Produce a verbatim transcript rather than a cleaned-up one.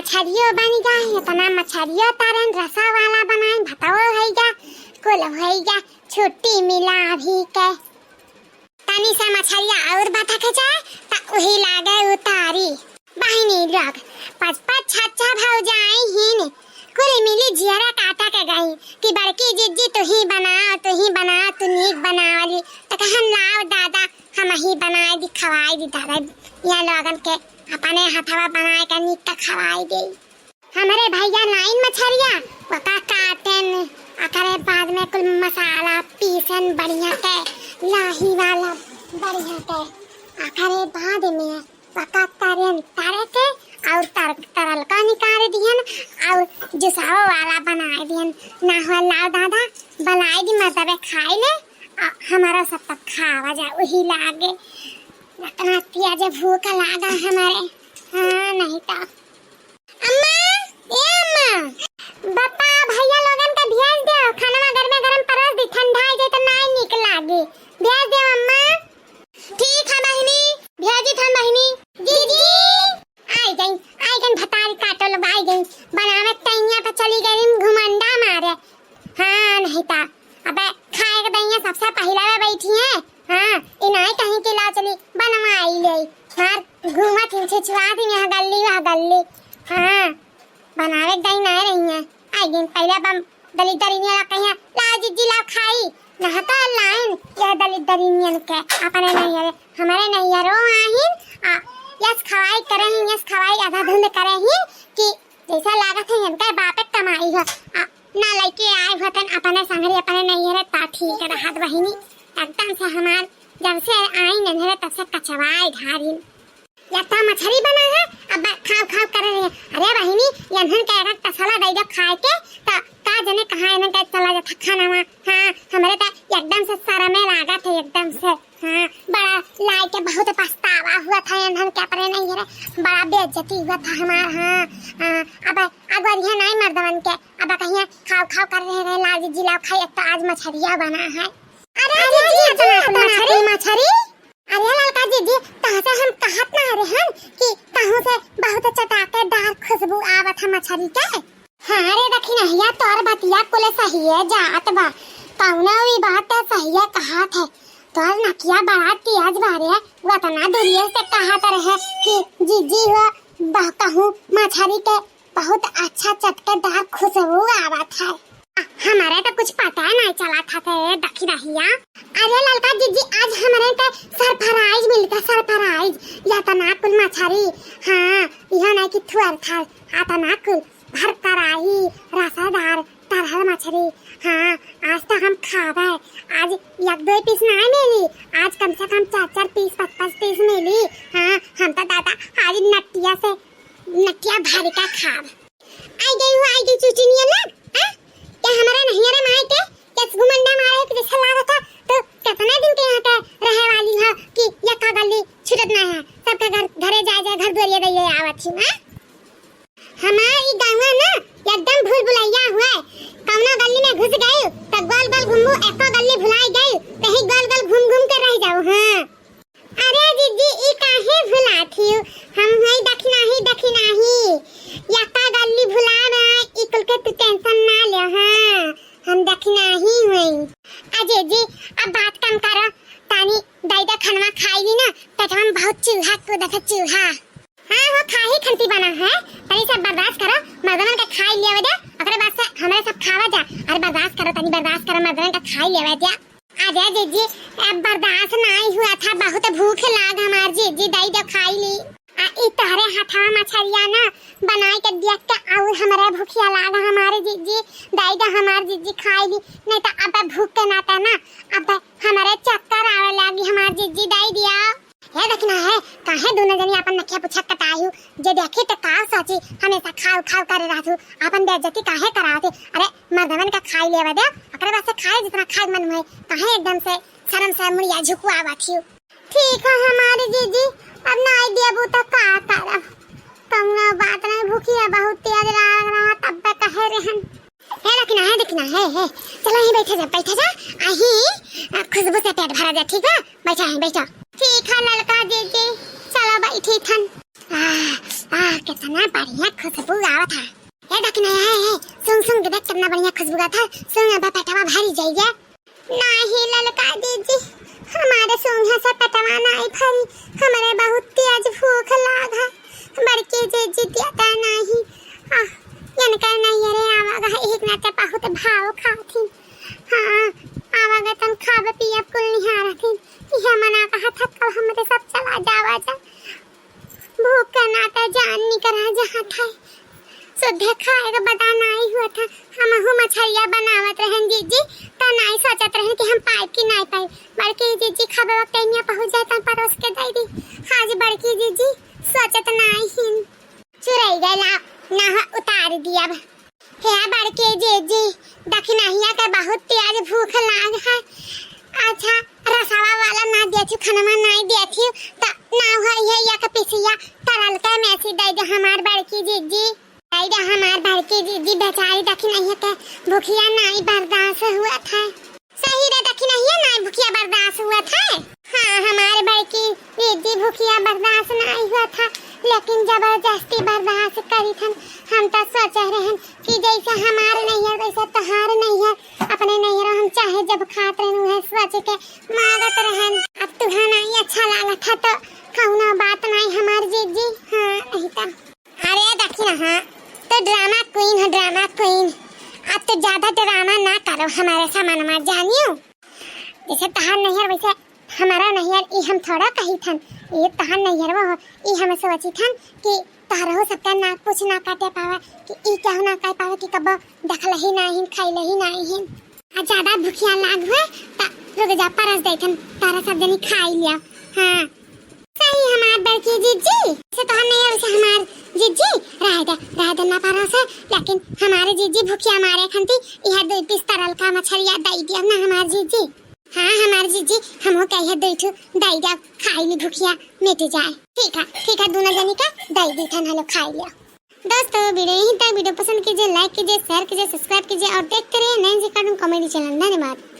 मछरियो बनि गा, एतना मछरियो तरन, रसा वाला बनाइन, भतवो होइ गा, कुल होइ गा, छुट्टी मिला अभी के। तनी सा मछरिया अउर बथक जाए, त उही लागे उतारी। बहिनी लोग, पच पच छह छह भौजाई हीन, कुल मिली जियरा काटा के गई कि बड़की जिज्जी तुही बनाओ, तुही बनाओ, तू नीक बनावली। त कहन लाओ दादा, हमही बनाइ दी, खवाइ दी दादा, या लोगन के अपने हथवा बनाइ के नीक का खवाइ दी। हमरे भइया लाइन मछरिया, ओका काटेन, ओकरे बाद में कुल मसाला पीसन बढ़िया के, लाही वाला बढ़िया के, ओकरे बाद में ओका तरेन, तरे के अउर तर-, तरल का निकाल दिहन अउर जुसाओ वाला बनाइ दिहन। ना हो लाओ दादा, बनाइ दी मर्दबे खाइ ले, अ, हमरा सब तक खावा जा, उही लागे। एतना तेज भूख लागा हमरे, हाँ, नहीं तो। अम्मा, ए अम्मा, बप्पा, भइया लोगन के भेज दे, खानवा गरमे गरम परोस दी, ठंडा होइ जाए त नाई नीक लागी। भेज दे अम्मा। ठीक है बहिनी, भेजी थन बहिनी। जीजी, आई गई, आई गई भतारी काटो लोग, आई गई। बनावे तैया पे चली गई घुमंडा मारे। हाँ, नहीं ता। अबे खाए के दइया सबसे पहिले में बैठी है। हाँ, ई नाई कहीं के ला चली बनवाई ले। हाँ, घूमत ही छिछुआत ही यहाँ गल्ली, वह गल्ली। हाँ, बनावे के दई नाई रही है। आई दिन पहिले बम दलित दरिनिया ला कहिया, "ला जिज्जी ला खाई।" नहा तो लाइन, यह दलित दरिनियन के अपने नहीं है, हमारे नहीं है, रो आहिन, आ, यस खवाई करे ही, यस खवाई आधा धुंध करे ही कि जैसा लागत है इनका बापे कमाई हो। आ, ना लइके आए होतन अपने संगरी, अपने नैहरे, ता ठीक रहत बहिनी। एकदम से हमार जब से आई नैहरे तब से कचवाए धारिन। या ता मछरी बना है, अब खाओ खाओ करे रहे। अरे बहिनी, यन्हन के एक तसला दे दो खाए के, त का जने कहाँ इन्हन के चला जाता खाना वहाँ। हाँ, हमरे त एकदम से शरमे लागत है, एकदम से। हाँ, बड़ा लाई के बहुत पछतावा हुआ था इन्हन के अपने नैहरे, बड़ा बेइज्जती हुआ था हमार। हाँ, हाँ, अब अगोरिया नाई मर्दवन के, अब कहिया खाओ खाओ कर रहे रहे, लाओ जिज्जी लाओ खाई, एक तो आज मछरिया बना है। अरे अरे जिज्जी, जिज्जी, इतना इतना मछरी, मछरी? अरे ललका जिज्जी, तहसे हम कहत ना रहे हन कि कहूँ से बहुत चटाकेदार खुशबू आवत है मछरी के। हाँ रे दखिनहिया, तोर बतिया कुल सहिए जात बा, कौनो भी बात सहिए कहत है। तोर नकिया बड़ा तेज बा रे, वतना दूरिये से कहत रहे कि जिज्जी हो, बह-, कहूँ मछरी के बहुत अच्छा चटकेदार खुशबू आवत है। हमारे तो कुछ पता नहीं चला था थे दखिनहिया। अरे ललका जिज्जी, आज हमारे के सरप्राइज मिल गया, सरप्राइज। या तो ना कुल मछरी, हाँ, यह नहीं कि थुअर था, हाँ तो ना कुल भर कराही, रसादार, तरहल मछरी। हाँ, आज तो हम खावे। आज एक दो पीस ना मिली, आज कम से कम चार चार पीस, पाँच पाँच पीस मिली। हाँ, हम तो दादा आज नटिया से, नटिया भर का खाब। आई गई हो, आई गई चुचुनिया लग, हाँ? क्या हमारे नैहरे माई के, क्या घुमंडा मारे के जैसा लागत है, तो कितना दिन के यहाँ के रहे वाली हो कि यक्का गल्ली छूटत ना है, सबके घर, घरे जाए जाए, घर दुआरिया दइए आवत ही, हाँ? हमार ई गाँव ना एकदम भूल भुलैया हुए। कौनो गल्ली में घुस गई तो गोल गोल घूमू, एको गल्ली भुलाई गई, कहीं गोल गोल घूम घूम के रह जाओ। हाँ। अरे जिज्जी, ई काहे भुलात हियो? हम हई दखिनाही, दखिनाही। यक्का गल्ली भुला ना, ई कुल के तू टेंशन ना ले। हाँ, हम दखिनाही हुई। अ जिज्जी, अब बात कम करो, तानी दाई दा खनवा खाई ली ना, पेटवा में बहुत चूहा कूदत है, चूहा। हाँ हो, खाही खंती बना है, तनी सब बर्दाश्त करो, मर्दनन के खाई लेवे दे, ओकरे बाद से हमरे सब खावा जा। अरे बर्दाश्त करो, तनी बर्दाश्त करो, मर्दनन के खाई लेवे दे। अरे जिज्जी, अब बर्दाश्त नाई हुआ था, बहुत भूख लाग हमार जिज्जी, दई दो खाई ली। आ ई तहरे हाथवा मछरिया ना बनाई के देख के और हमरे भूखिया लाग हमारे जिज्जी, दई दो हमार जिज्जी खाई ली, नहीं तो अब भूख के नाते ना अब हमरे चक्कर आवे लागी हमार जिज्जी, दई दिया। हे दखिना है, काहे दोनों जनी आपन नकिया पुछा कटायु? जे देखी त का सोची, हमेशा खाओ खाओ करे रहतु, आपन बेइज्जती काहे करावती? अरे मर्दवन का खाई लेवे दे, ओकरे बाद से खाए जितना खाए मन हुए, काहे एकदम से शर्म से मुड़िया झुकुआवत हियो? ठीक है हमारी जीजी, अब नाई देबू तो का करब, कौनो बात नहीं, भूखिया बहुत तेज लाग रहा, तब पे कहे रहन। हे दखिना, हे दखिना, हे, हे, चलो यहीं बैठे जा, बैठे जा, अही, आ, खुशबू से पेट भरा जा, ठीक बा? बैठा है, बैठा। ठीक है ललका जीजी, चलो बैठी थन। आ, आ, कितना बढ़िया खुशबू आवत है। ए दखिनहिया, हे, हे, सूंघ, सूंघ के देख, कितना बढ़िया खुशबू आवत है। सूंघ, अब पेटवा भरी जाइए। नाही ललका जीजी, हमारे सूंघे से पेटवा नाही भरी, हमरे बहुत तेज भूख लाग है। बड़की जीजी देता नाही, आ, इनकर नैहरे आवा गा, एक नाते बहुत भाव खाथिन। हाँ, आवा गा तन खाब पियब कुल निहारथिन। इहे मना कहा था कब हमरे सब चला जावा जा। भूख के नाते जान निकरा जहाँ था। सुद्धे खाए के बदा नाई हुआ था। हमहू मछरिया बनावत रहन जीजी, त नाई सोचत रहन कि हम पाइब कि नाई पाइब। बड़की जीजी खाबे वक्त एनिया पहुँच जाए त परोस के दे दी। आज बड़की जीजी सोचत नाई हिन। चुरई गइला, ना हो, उतार दियब। हे बड़की जीजी, दखिनहिया के बहुत तेज भूख लाग है। अच्छा, रसावा वाला ना देथियो, खनवा नाई देथियो, त ना हो, ये एक पिसिया तरल के मेसी दे दे हमार बड़की जीजी। दे दे हमार बड़की जीजी, बेचारी दखिनहिया के भूखिया नाई बर्दाश्त हुआ था। सही रे दखिनहिया, नाई भूखिया बर्दाश्त हुआ था। हाँ, हमार बड़की जीजी भूखिया बर्दाश्त नाई हुआ था, लेकिन जबरदस्ती बर्दाश्त करी थन। हम तो सोच रहन कि जैसे हमार नैहर वैसे तोहार नैहर, अपने नैहर हम चाहे जब खात रहन उहे सोच के मांगत रहन। अब तुहा नाई अच्छा लागत है तो कौनो बात नाई हमार जीजी। हाँ, नहीं तो। अरे दखिनहा, तो drama queen है, drama queen। अब तो ज्यादा drama ना करो हमारे सामान में, जानियो। जैसे तहार नैहर वैसे हमारा नैहर, ई हम थोड़ा कही थन। ई तहार नैहर वो हो, ई हम सोची थन कि तहरहु सबका नाक पूछ ना काटे पावे, कि ई केहू ना कह पावे कि कबो देखल ही नाहीं, खइल ही नाहीं। आ ज्यादा भूखिया लाग हुए त रुक जा, परस देथन, तारा सब जनी खाई लिया। हाँ। सही हमार बड़की जीजी, से तोहर नैहर से हमार जीजी, रह दे, रह दे ना पारो से, लेकिन हमारे जीजी भूखिया मारे खंती, यह दो पीस तरल का मछरिया दई दिया ना हमार जीजी। हाँ हमार जीजी, हमहू के यह दो ठू दई दिया, खाई ली भूखिया मिट जाए। ठीक है, ठीक है, दोनों जनी का दई दी थन, हेलो खाई लिया। दोस्तों, video यहीं तक। Video पसंद कीजिए, like कीजिए, share कीजिए, subscribe कीजिए और देखते रहिए नैन्सी cartoon comedy channel। धन्यवाद।